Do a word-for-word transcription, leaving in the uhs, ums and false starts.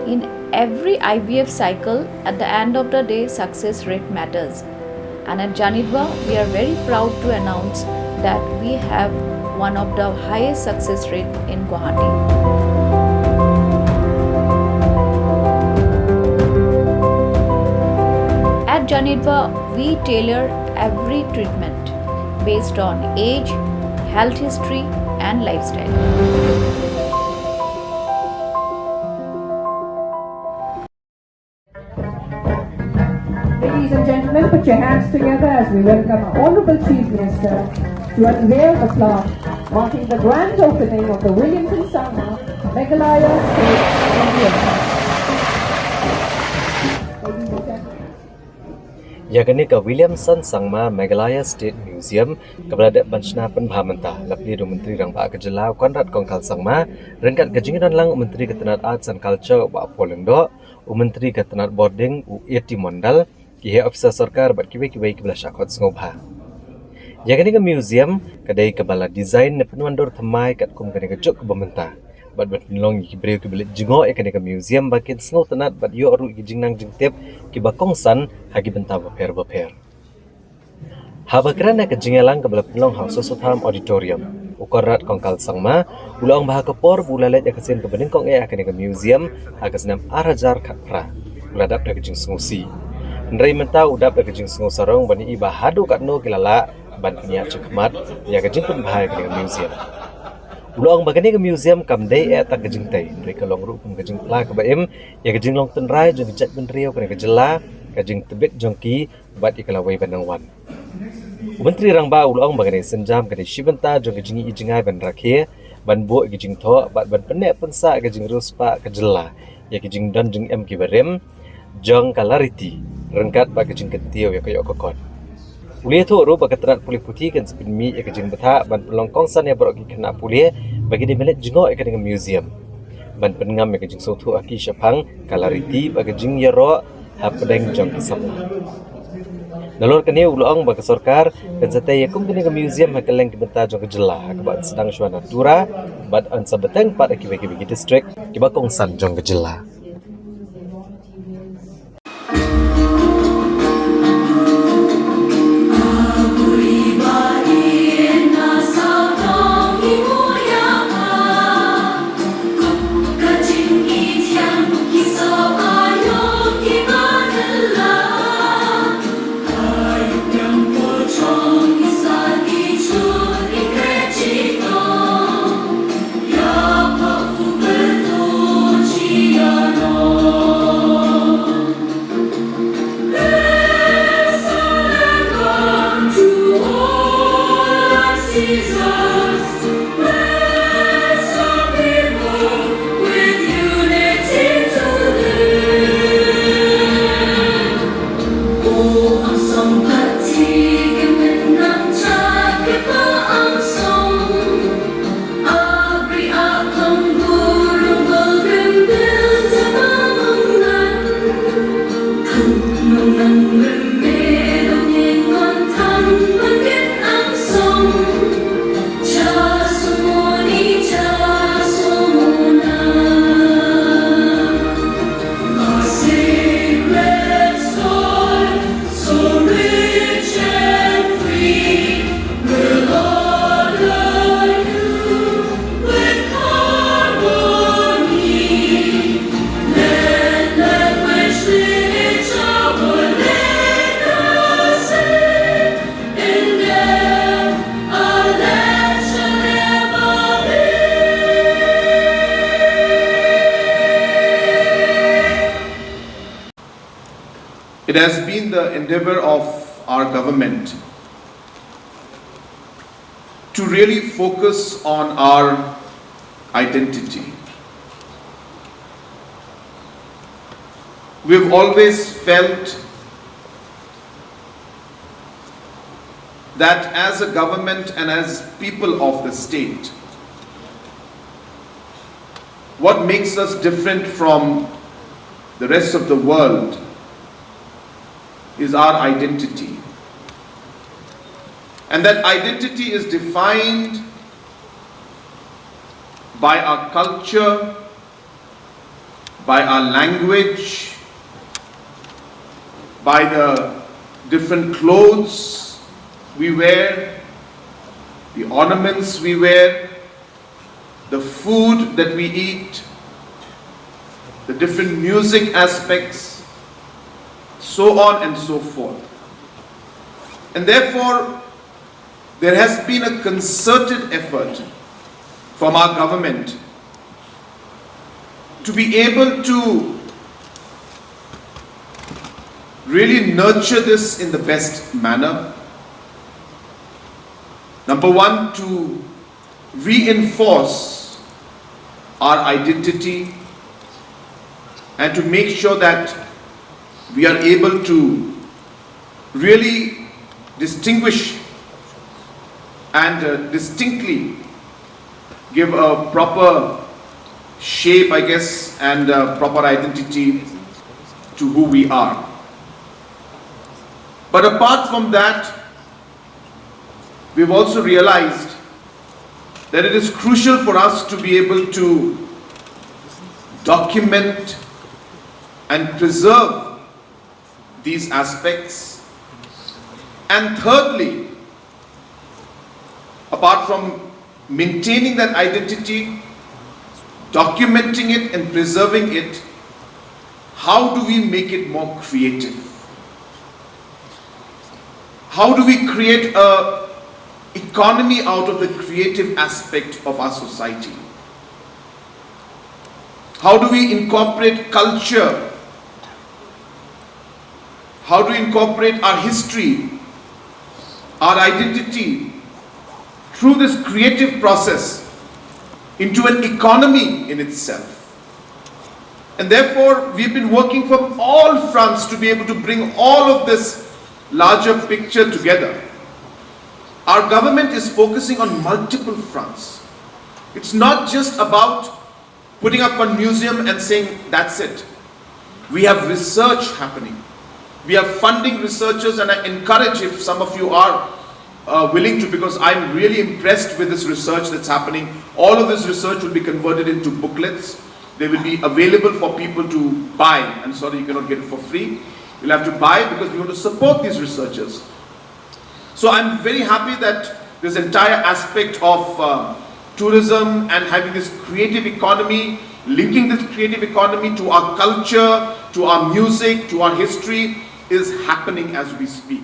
In every I V F cycle, at the end of the day, success rate matters. And at Janidva, we are very proud to announce that we have one of the highest success rate in Guwahati. At Janidva, we tailor every treatment based on age, health history, and lifestyle. Ladies and gentlemen, put your hands together as we welcome our Honorable Chief Minister to unveil the plaque marking the grand opening of the Williamson Sangma Meghalaya State Museum. Ladies and gentlemen. Ïa kane ka Williamson Sangma Meghalaya State Museum, kaba la dep ban shna pynbha mynta, la plie da u Myntri Rangbah ka jylla u Conrad Kongkal Sangma, ryngkat ka jingdon lang u Myntri ka tnat Arts and Culture u Bah Paul Lyngdoh, u Myntri ka tnat Bording u A T Mondal, ki heh officer sorkar bad kiwei kiwei kiba la shah khot sngewbha. Ïa kane ka museum, ka dei kaba la design ne pynwandur thymmai katkum kane ka juk kaba mynta. Bad ban pynlong ïa ki briew kiba leit jngoh ïa kane ka museum ba kin sngewtynnat bad ïoh ruh ïa ki jingnang jingtip kiba kongsan ha ki bynta bapher bapher. Haba kren ha ka jingïalang kaba la pynlong ha u Soso Tham Auditorium, u Conrad Kongkal Sangma u la ong ba ha ka por ba u la leit ïa ka sien kaba nyngkong eh ha kane ka museum ha ka snem ar hajar khatphra, u la dap da ka jingsngewsih. Hynrei mynta u dap da ka jingsngewsarong ban ïohi ba haduh katno ki la lah ban pynïaid shakhmat ïa ka jingpynbha ïa kane ka museum. U la ong ba kane ka museum kam dei eh tang ka jingtei, hynrei ka long ruh kum ka jingphla kaba im ïa ka jinglong tynrai jong ka jaitbynriew kane ka jylla, ka jingtbit jong ki bad ïa ka lawei ban nang wan. U Myntri Rangbah u la ong ba kane ka sienjam ka dei shi bynta jong ka jingïohi jngai ban rakhe, ban buh ïa ka jingthoh bad ban pynneh pynsah ïa ka jingriewspah ka jylla ïa ka jingdon jingem kiba rim jong ka lariti ryngkat bad ka jingkyntiew ïa ka ïoh ka kot. U la ïathuh ruh ba ka tnat pule puthi kan sa pynmih ïa ka jingbthah ban pynlong kongsan ïa baroh ki khynnah pule ba ki dei ban leit jngoh ïa kane ka museum ban pynngam ïa ka jingsngewthuh ha ki shaphang ka lariti bad ka jingïaroh hapdeng jong ki samla. Nalor kane u la ong ba ka sorkar kan sa tei ïa kum kane ka museum ha kylleng ki bynta jong ka jylla ha kaba yn sdang shuwa na Tura bad yn sa bteng pat ha kiwei kiwei ki district kiba kongsan jong ka jylla. It has been the endeavor of our government to really focus on our identity. We've always felt that as a government and as people of the state, what makes us different from the rest of the world is our identity. And that identity is defined by our culture, by our language, by the different clothes we wear, the ornaments we wear, the food that we eat, the different music aspects, so on and so forth. And therefore, there has been a concerted effort from our government to be able to really nurture this in the best manner. Number one, to reinforce our identity and to make sure that we are able to really distinguish and uh, distinctly give a proper shape, I guess, and a proper identity to who we are. But apart from that, we've also realized that it is crucial for us to be able to document and preserve these aspects. And thirdly, apart from maintaining that identity, documenting it and preserving it, how do we make it more creative? How do we create a economy out of the creative aspect of our society? How do we incorporate culture? How do we incorporate our history, our identity, through this creative process into an economy in itself? And therefore, we've been working from all fronts to be able to bring all of this larger picture together. Our government is focusing on multiple fronts. It's not just about putting up one museum and saying, "That's it." We have research happening. We are funding researchers, and I encourage, if some of you are uh, willing to, because I'm really impressed with this research that's happening. All of this research will be converted into booklets. They will be available for people to buy. I'm sorry, you cannot get it for free. You'll have to buy because we want to support these researchers. So I'm very happy that this entire aspect of uh, tourism and having this creative economy, linking this creative economy to our culture, to our music, to our history, is happening as we speak.